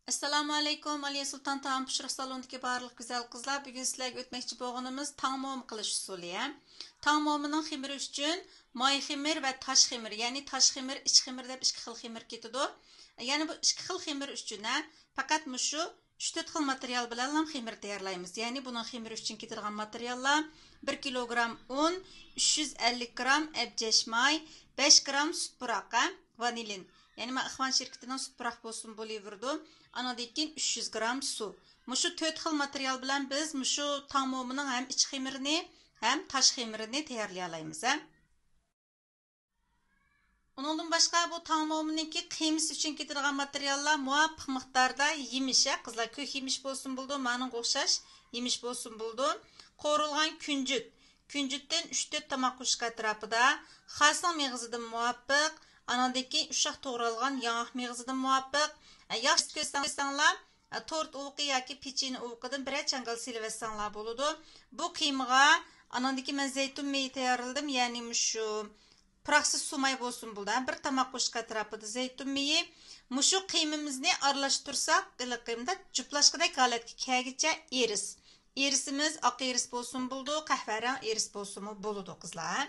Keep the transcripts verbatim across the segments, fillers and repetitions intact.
ئەسسالامۇ ئەلەيكۇم، ئالىيە سۇلتان تائام پىشۇرۇش سالونىدىكى بارلىق گۈزەل قىزلار. بۈگۈن سىلەرگە ئۆتمەكچى بولغىنىمىز تاڭ موما قىلىش ئۇسۇلى. ھە؟ تاڭ مومىنىڭ خېمىرى ئۈچۈن ماي خېمىر ۋە تاش خېمىر، يەنى تاش خېمىر، ئىچ خېمىر دەپ ئىككى خىل خېمىر كېتىدۇ. يەنى بۇ ئىككى خىل خېمىر ئۈچۈن، ھە، پەقەت مۇشۇ ئۈچ تۆت خىل ماتېرىيال بىلەنلا خېمىر تەييارلايمىز. يەنى بۇنىڭ خېمىرى ئۈچۈن كېتىدىغان ماتېرىياللار: بىر كىلوگرام ئۇن، ئۈچ يۈز ئەللىك گرام ئەبجەش ماي، بەش گرام سۈت پۇراق، ھە، ۋانىلىن. يەنى مانا ئىخۋان شىركىتىنىڭ سۈت پۇراق بولسىمۇ بولۇۋېرىدۇ. ئانىڭدىن كېيىن ئۈچ يۈز گرام سۇ. مۇشۇ تۆت خىل ماتېرىيال بىلەن بىز مۇشۇ تاڭ مومىنىڭ ھەم ئىچ خېمىرىنى، ھەم تاش خېمىرىنى تەييارلىيالايمىز، ھە. ئۇنىڭدىن باشقا بۇ تاڭ مومىنىڭكى قىيمىسى ئۈچۈن كېتىدىغان ماتېرىياللار مۇۋاپىق مىقداردا يېمىش، ھە، قىزلار، كۆك يېمىش بولسىمۇ بولىدۇ، مانىڭغا ئوخشاش يېمىش بولسىمۇ بولىدۇ. قورۇلغان كۈنجۈت، كۈنجۈتتىن ئۈچ تۆت تاماق قوشۇق ئەتراپىدا، خاسنىڭ مېغىزىدىن مۇۋاپىق، ئانىڭدىن كېيىن ئۇششاق توغرالغان ياڭاق مېغىزىدىن مۇۋاپىق. ھە، ياخشى كۆرسەڭلار، تورت ئۇۋىقى ياكى پېچىنە ئۇۋىقىدىن بىرەر چاڭگال سېلىۋەتسەڭلار بولىدۇ. بۇ قىيمىغا ئانىڭدىن كېيىن مەن زەيتۇن مېيى تەييارلىدىم، يەنى مۇشۇ پۇراقسىز سۇ ماي بولسىمۇ بولىدۇ. بىر تاماق قوشۇق ئەتراپىدا زەيتۇن مېيى. مۇشۇ قىيمىمىزنى ئارىلاشتۇرساق، ھېلىقى مۇنداق جۇپلاشقۇدەك ھالەتكە كەلگىچە ئېرىس. ئېرىسىمىز ئاق ئېرىس بولسىمۇ بولىدۇ، قەھۋە رەڭ ئېرىس بولسىمۇ بولىدۇ، قىزلار.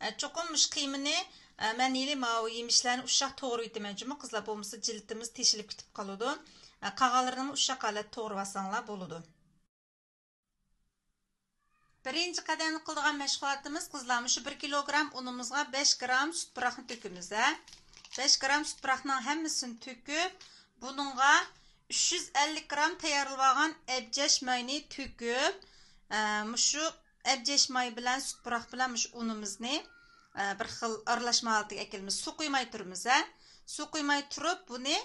ئە، چوقۇم مۇشۇ قىيمىنى، ئە، مەن ھېلى ماۋۇ يېمىشلەرنى ئۇششاق توغرىۋېتىمەن جۇمۇ، قىزلار، بولمىسا جىلدىمىز تېشىلىپ كېتىپ قالىدۇ. ئە، قالغانلىرىنىمۇ ئۇششاق ھالەتتە توغرىۋالساڭلار بولىدۇ. بىرىنچى قەدەمدە قىلىدىغان مەشغۇلاتىمىز، قىزلار، مۇشۇ بىر كىلوگرام ئۇنىمىزغا بەش گرام سۈت پۇراقنى تۆكىمىز، ھە. بەش گرام سۈت پۇراقنىڭ ھەممىسىنى تۆكۈپ، بۇنىڭغا ئۈچ يۈز ئەللىك گرام تەييارلىۋالغان ئەبجەش ماينى تۆكۈپ، ئە، مۇشۇ ئەبجەش ماي بىلەن سۈت پۇراق بىلەن مۇشۇ ئۇنىمىزنى، ئە، بىر خىل ئارىلاشما ھالىتىگە ئەكېلىمىز. سۇ قۇيماي تۇرىمىز، ھە. سۇ قۇيماي تۇرۇپ، بۇنى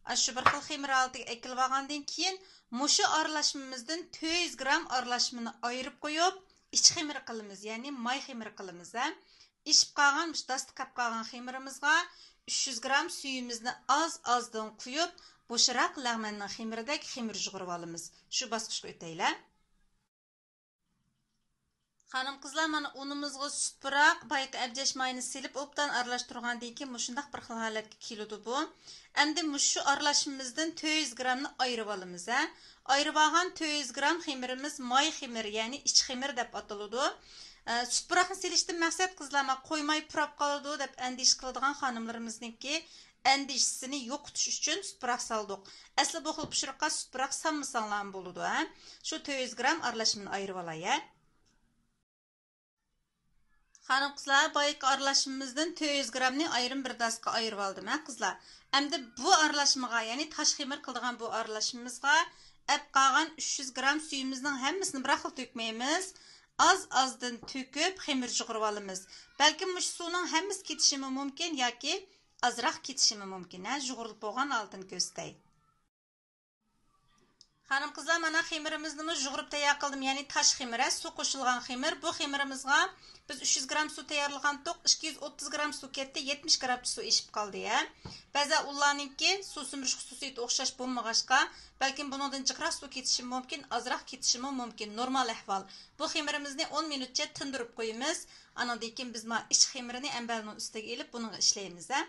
ئاشۇ بىر خىل خېمىر ھالىتىگە ئەكېلىۋالغاندىن كېيىن، مۇشۇ ئارىلاشمىمىزدىن تۆت يۈز گرام ئارىلاشمىنى ئايرىپ قويۇپ، ئىچ خېمىر قىلىمىز، يەنى ماي خېمىر قىلىمىز، ھە. ئىشىپ قالغان، مۇشۇ داستا قاپ قالغان خېمىرىمىزغا ئۈچ يۈز گرام سۈيىمىزنى ئاز-ئازدىن قۇيۇپ، بوشراق لەغمەننىڭ خېمىرىدەك خېمىر يۇغۇرۇۋالىمىز. شۇ باسقۇچقا ئۆتەيلى. خانىم-قىزلار، مانا ئۇنىمىزغا سۈت پۇراق، بايىقى ئەبجەش ماينى سېلىپ، ئوبدان ئارىلاشتۇرغاندىن كېيىن مۇشۇنداق بىر خىل ھالەتكە كېلىدۇ بۇ. ئەمدى مۇشۇ ئارىلاشمىمىزدىن تۆت يۈز گرامنى ئايرىۋالىمىز، ھە. ئايرىۋالغان تۆت يۈز گرام خېمىرىمىز ماي خېمىرى، يەنى ئىچ خېمىر دەپ ئاتىلىدۇ. ئە، سۈت پۇراقنى سېلىشتىن مەقسەت، قىزلار، ما قويماي پۇراپ قالىدۇ دەپ ئەندىشە قىلىدىغان خانىملىرىمىزنىڭكى ئەندىشىسىنى يوقىتىش ئۈچۈن سۈت پۇراق سالدۇق. ئەسلى بۇ خىل پىشۇرۇققا سۈت پۇراق سالمىساڭلارمۇ بولىدۇ، ھە. شۇ تۆت يۈز گرام ئارىلاشمىنى ئايرىۋالاي، ھە. خانىم-قىزلار، بايىقى ئارىلاشمىمىزدىن تۆت يۈز گرامنى ئايرىم بىر داسقا ئايرىۋالدىم، ھە، قىزلار. ئەمدى بۇ ئارىلاشمىغا، يەنى تاش خېمىر قىلىدىغان بۇ ئارىلاشمىمىزغا ئەپ قالغان ئۈچ يۈز گرام سۈيىمىزنىڭ ھەممىسىنى بىر خىل تۆكمەيمىز. ئاز-ئازدىن تۆكۈپ، خېمىر يۇغۇرۇۋالىمىز. بەلكىم مۇشۇ سۇنىڭ ھەممىسى كېتىشىمۇ مۇمكىن ياكى ئازراق كېتىشىمۇ مۇمكىن، ھە، يۇغۇرۇلۇپ بولغان ھالىتىنى كۆرسىتەي. خانىم-قىزلار، مانا خېمىرىمىزنىمۇ يۇغۇرۇپ تەييار قىلدىم، يەنى تاش خېمىر، ھە، سۇ قوشۇلغان خېمىر. بۇ خېمىرىمىزغا بىز ئۈچ يۈز گرام سۇ تەييارلىغانتۇق، ئىككى يۈز ئوتتۇز گرام سۇ كەتتى، يەتمىش گرام سۇ ئېشىپ قالدى، ھە. بەزى ئۇنلارنىڭكى سۇ سۈمۈرۈش خۇسۇسىيىتى ئوخشاش بولمىغاچقا، بەلكىم بۇنىڭدىن جىقراق سۇ كېتىشىمۇ مۇمكىن، ئازراق كېتىشىمۇ مۇمكىن، نورمال ئەھۋال. بۇ خېمىرىمىزنى ئون مىنۇتچە تىندۇرۇپ قويىمىز. ئانىڭدىن كېيىن بىز ما ئىچ خېمىرىنى ئەمبەرنىڭ ئۈستىگە ئېلىپ، بۇنىڭغا ئىشلەيمىز، ھە.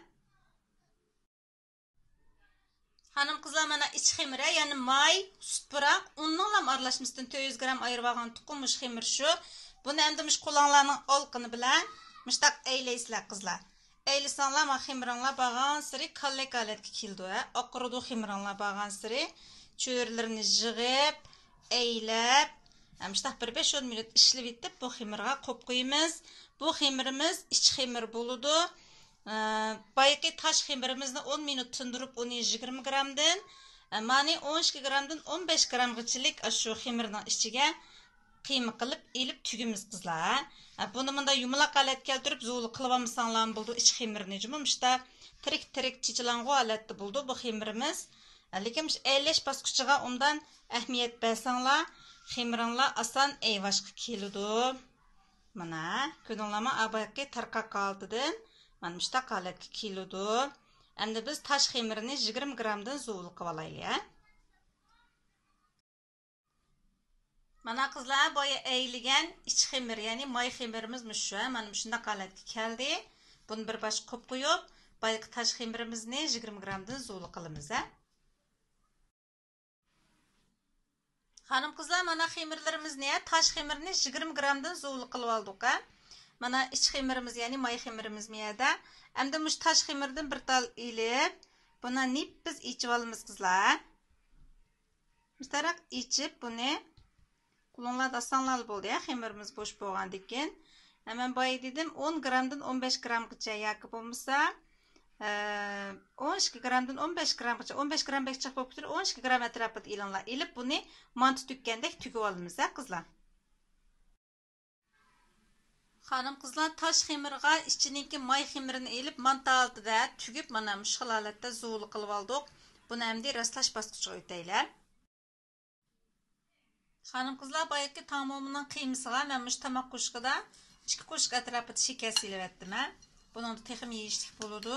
خانىم-قىزلار، مانا ئىچ خېمىرى، يەنى ماي، سۈت پۇراق، ئۇننىڭلام ئارىلاشمىسىدىن تۆت يۈز گرام ئايرىۋالغانتۇققۇ مۇشۇ خېمىر شۇ. بۇنى ئەمدى مۇشۇ قولۇڭلارنىڭ ئالىقىنى بىلەن مۇشتاق ئەيلەيسىلەر، قىزلار. ئەيلىسەڭلار، ما خېمىرىڭلار بارغانسېرى كاللەك ھالەتكە كېلىدۇ، ھە، ئاقىرىدۇ خېمىرىڭلار بارغانسېرى. چۆرىلىرىنى يىغىپ، ئەيلەپ، مۇشتاق بىر بەش ئون مىنۇت ئىشلىۋېتىپ، بۇ خېمىرغا قويۇپ قويىمىز. بۇ خېمىرىمىز ئىچ خېمىر بولىدۇ. ئە، بايىقى تاش خېمىرىمىزنى ئون مىنۇت تىندۇرۇپ، ئۇنى يىگىرمە گرامدىن، ئە، مانى ئون ئىككى گرامدىن ئون بەش گرامغىچىلىك ئاشۇ خېمىرنىڭ ئىچىگە قىيما قىلىپ ئېلىپ تۈگىمىز، قىزلار. ئە، بۇنى مۇنداق يۇمىلاق ھالەتكە كەلتۈرۈپ زۇۋۇلۇق قىلىۋالمىساڭلارمۇ بولىدۇ. ئىچ خېمىرنى جۇمۇ مۇشتا تىرىك تىرىك چېچىلاڭغۇ ھالەتتە بولىدۇ بۇ خېمىرىمىز. ئە، لېكىن مۇشۇ ئەيلەش باسقۇچىغا ئوبدان ئەھمىيەت بەرسەڭلار، خېمىرىڭلار ئاسان ئەيۋاشقا كېلىدۇ. مانا، كۆردۈڭلارمۇ، ئا بايىقى تارقاق ھالىتىدىن مانا مۇشتاق ھالەتكە كېلىدۇ. ئەمدى بىز تاش خېمىرىنى يىگىرمە گرامدىن زۇۋۇلۇق قىلىۋالايلى، ھە. مانا قىزلار، بايا ئەيلىگەن ئىچ خېمىر، يەنى ماي خېمىرىمىز مۇشۇ، ھە، مانا مۇشۇنداق ھالەتكە كەلدى. بۇنى بىر باشقا قويۇپ قويۇپ، بايىقى تاش خېمىرىمىزنى يىگىرمە گرامدىن زۇۋۇلۇق قىلىمىز، ھە. خانىم قىزلار، مانا خېمىرلىرىمىزنى، تاش خېمىرنى يىگىرمە گرامدىن زۇۋۇلۇق قىلىپ ئالدۇق ھە. مانا ئىچ خېمىرىمىز، يەنى ماي خېمىرىمىز مۇ يەردە. ئەمدى مۇشۇ تاش خېمىردىن بىر تال ئېلىپ، بۇنى نېپىز ئېچىپ ئالىمىز قىزلار. مۇشتاراق ئېچىپ بۇنى قولۇڭلاردا ئاسساڭلار بولدى ھە، خېمىرىمىز بوش بولغاندىن كېيىن. ھە، مەن بايا دېدىم، ئون گرامدىن ئون بەش گرامغىچە ياكى بولمىسا، ئە، ئون ئىككى گرامدىن ئون بەش گرامغىچە، ئون بەش گرام بەك جىق بولۇپ كېتىدۇ، ئون ئىككى گرام ئەتراپىدا ئېلىڭلار. ئېلىپ بۇنى مانتا تۈگكەندەك تۈگۈپ ئالىمىز ھە، قىزلار. خانىم قىزلار، تاش خېمىرغا ئىچىنىڭكى ماي خېمىرىنى ئېلىپ، مانتا ھالىتىدە تۈگۈپ، مانا مۇشۇ خىل ھالەتتە زۇۋۇلۇق قىلىپ ئالدۇق. بۇنى ئەمدى راسلاش باسقۇچىغا ئۆتەيلى. خانىم قىزلار، بايىقى تاڭ مومىنىڭ قىيمىسىغا مەن مۇشۇ تاماق قوشۇقىدا ئىككى قوشۇق ئەتراپىدا شېكەر سېلىۋەتتىم ھە. بۇنىڭدا تېخىمۇ يېيىشلىك بولىدۇ.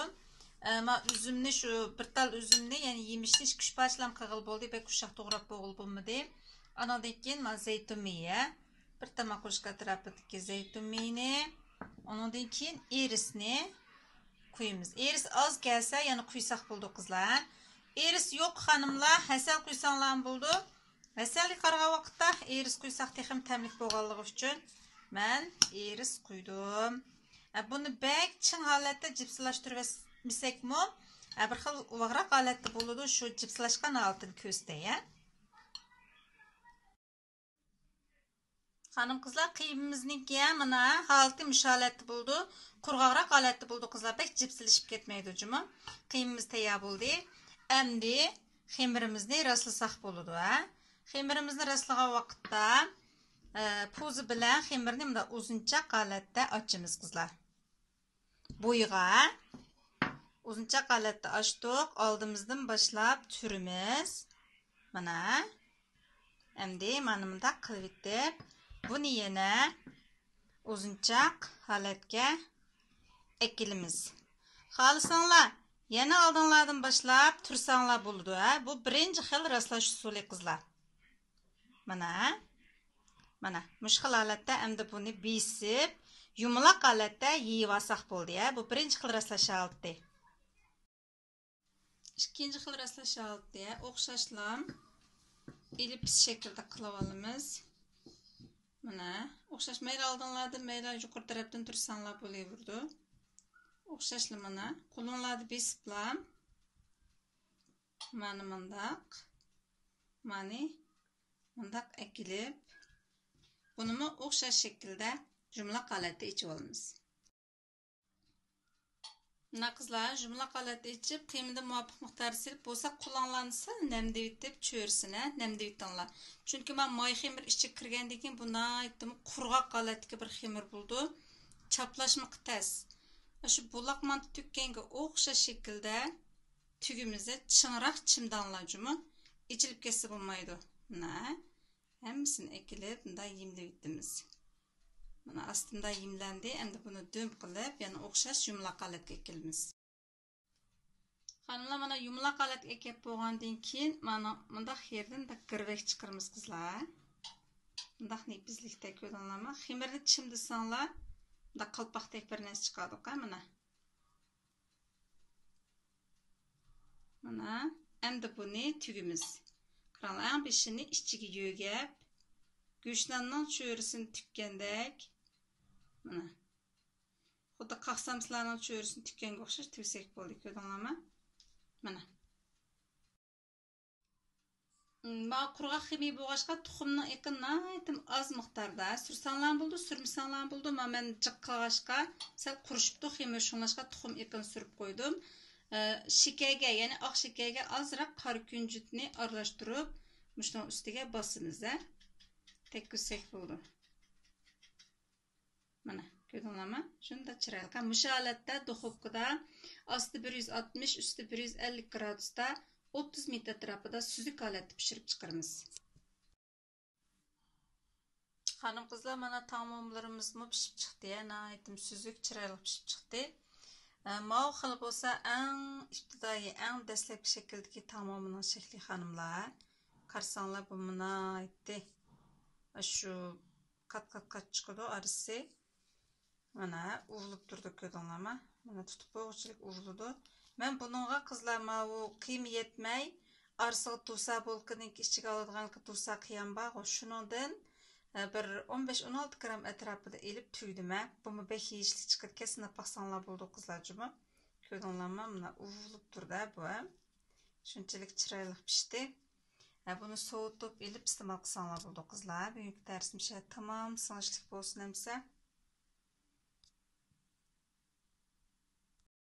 ئە، ما ئۈزۈمنى، شۇ بىر تال ئۈزۈمنى، يەنى يېمىشنى ئىككى ئۈچ پارچىلام قىلغىلى بولدى. بەك ئۇششاق توغراپ بولغىلى بولمىدى. ئانىڭدىن كېيىن ما زەيتۇن مېيى، بىر تاماق قوشۇق ئەتراپىدىكى زەيتۇن مېيىنى، ئۇنىڭدىن كېيىن ئىرىسنى قۇيىمىز. ئىرىس ئاز كەلسە يەنە قۇيساق بولىدۇ قىزلار. ئىرىس يوق خانىملار، ھەسەل قۇيساڭلارمۇ بولىدۇ. ھەسەلگە قارىغان ۋاقىتتا ئىرىس قۇيساق تېخىمۇ تەملىك بولغانلىقى ئۈچۈن مەن ئىرىس قۇيدۇم. ئە، بۇنى بەك چىڭ ھالەتتە جىپسىلاشتۇرۇۋەتمىسەكمۇ، ئە، بىر خىل ئوۋاقراق ھالەتتە بولىدۇ، شۇ جىپسىلاشقان ھالىتىنى كۆرسىتەي ھە. خانىم قىزلار، قىيمىمىزنىڭكى مانا ھالىتى مۇشۇ ھالەتتە بولىدۇ. قۇرغاقراق ھالەتتە بولىدۇ قىزلار، بەك جىپسىلىشىپ كەتمەيدۇ جۇمۇ. قىيمىمىز تەييار بولدى. ئەمدى خېمىرىمىزنى راسلىساق بولىدۇ ھە. خېمىرىمىزنى راسلىغان ۋاقىتتا، ئە، پۇزا بىلەن خېمىرنى مۇنداق ئۇزۇنچاق ھالەتتە ئاچىمىز قىزلار. بويىغا ئۇزۇنچاق ھالەتتە ئاچتۇق. ئالدىمىزدىن باشلاپ تۈرىمىز. مانا. ئەمدى مانا مۇنداق قىلىۋېتىپ، بۇنى يەنە ئۇزۇنچاق ھالەتكە ئەكېلىمىز. خالىساڭلار، يەنە ئالدىڭلاردىن باشلاپ تۈرسەڭلار بولىدۇ ھە. بۇ بىرىنچى خىل راسلاش ئۇسۇلى قىزلار. مانا، مانا مۇشۇ خىل ھالەتتە ئەمدى بۇنى بېسىپ، يۇمىلاق ھالەتتە يېيىۋالساق بولدى ھە. بۇ بىرىنچى خىل راسلاش ھالىتى. ئىككىنچى خىل راسلاش ھالىتى ئوخشاشلا ئېلىپس شەكىلدە قىلىۋالىمىز. مانا ئوخشاش، مەيلى ئالدىڭلاردىن، مەيلى يۇقىرى تەرەپتىن تۈرسەڭلار بولۇۋېرىدۇ. ئوخشاشلا مانا قولۇڭلاردا بېسىپلا مانا مۇنداق، مانا مۇنداق ئەكېلىپ، بۇنىمۇ ئوخشاش شەكىلدە يۇمىلاق ھالەتتە ئېچىۋالىمىز. مانا قىزلار، يۇمىلاق ھالەتتە ئېچىپ، قىيمىدىن مۇۋاپىق مىقداردا سېلىپ، بولسا قولۇڭلارنى سەل نەمدىۋېتىپ، چۆرىسىنى نەمدىۋېتىڭلار. چۈنكى مانا ماي خېمىر ئىچىگە كىرگەندىن كېيىن بۇ ناھايىتىمۇ قۇرغاق ھالەتتىكى بىر خېمىر بولىدۇ. چاپلاشمىقى تەس. شۇ بۇلاق مانتا تۈگكەنگە ئوخشاش شەكىلدە تۈگىمىزنى چىڭراق چىمداڭلار جۇمۇ. ئېچىلىپ كەتسە بولمايدۇ. مانا ھەممىسىنى ئەكېلىپ، مۇنداق يېملىۋېتىمىز. مانا ئاستىندا يېملەندى. ئەمدى بۇنى دۈم قىلىپ، يەنە ئوخشاش يۇمىلاق ھالەتكە ئەكېلىمىز. خانىملار، مانا يۇمىلاق ھالەتكە ئەكەپ بولغاندىن كېيىن، مانا مۇنداق يېرىدىن بىر گىرۋەك چىقىرىمىز قىزلار. مۇنداق نېپىزلىكتە كۆردۈڭلارمۇ؟ خېمىرنى چىمدىساڭلار، مۇنداق قالپاقتەك بىر نەرسە چىقىدۇقا، مانا. مانا، ئەمدى بۇنى تۈگىمىز. قاراڭلار، ئەڭ بېشىنى ئىچىگە يۆگەپ، گۆشناننىڭ چۆرىسىنى تۈگكەندەك، مانا، خۇددى قاق سامسىلارنىڭ چۆرىسىنى تۈگكەنگە ئوخشاش تۈگسەك بولدى، كۆردۈڭلارمۇ؟ مانا. ماۋۇ قۇرغاق خېمىر بولغاچقا، تۇخۇمنىڭ ئېقىنى ناھايىتى ئاز مىقداردا سۈرسەڭلارمۇ بولىدۇ، سۈرمىسەڭلارمۇ بولىدۇ. مانا مەن جىق قىلغاچقا سەل قۇرۇشۇپتۇ خېمىر، شۇڭلاشقا تۇخۇم ئېقىنى سۈرۈپ قويدۇم. ئە، شېكەرگە، يەنى ئاق شېكەرگە ئازراق قارا كۈنجۈتنى ئارىلاشتۇرۇپ، مۇشۇنىڭ ئۈستىگە باسىمىز، ھە. تەگكۈزسەك بولىدۇ. مانا، كۆردۈڭلارمۇ؟ شۇنداق چىرايلىق. مۇشۇ ھالەتتە دۇخوپكىدا ئاستى بىر يۈز ئاتمىش، ئۈستى بىر يۈز ئەللىك گرادۇستا ئوتتۇز مىنۇت ئەتراپىدا سۈزۈك ھالەتتە پىشۇرۇپ چىقىرىمىز. خانىم قىزلار، مانا تاڭ مومىلىرىمىزمۇ پىشىپ چىقتى. ناھايىتىمۇ سۈزۈك، چىرايلىق پىشىپ چىقتى. ئە، ماۋۇ خىل بولسا ئەڭ ئىپتىدائىي، ئەڭ دەسلەپكى شەكىلدىكى تاڭ مومىنىڭ شەكلى خانىملار. قارىساڭلار، بۇ ناھايىتى شۇ قات-قات-قات چىقىدۇ ئارىسى. مانا ئۇۋۇلۇپ تۇرىدۇ، كۆردۈڭلارمۇ؟ مانا تۇتۇپ بولغۇچىلىك ئۇۋۇلىدۇ. مەن بۇنىڭغا قىزلار ماۋۇ قىيما يەتمەي، ئارىسىغا تۇرسا، بولكىنىڭكى ئىچىگە ئالىدىغان تۇرسا قىيام بارغۇ، شۇنىڭدىن، ئە، بىر ئون بەش، ئون ئالتە گرام ئەتراپىدا ئېلىپ تۈگدىمە. بۇمۇ بەك يېيىشلىك چىقىدىكەن، سىناپ باقساڭلار بولىدۇ قىزلار جۇمۇ. كۆردۈڭلارمۇ؟ مانا ئۇۋۇلۇپ تۇردا بۇ. شۇنچىلىك چىرايلىق پىشتى. ھە، بۇنى سوۋۇتۇپ ئېلىپ ئىستېمال قىلساڭلار بولىدۇ قىزلار. بۈگۈنكى دەرسىم شۇ تامام سىڭىشلىك بولسۇن ئەمسە.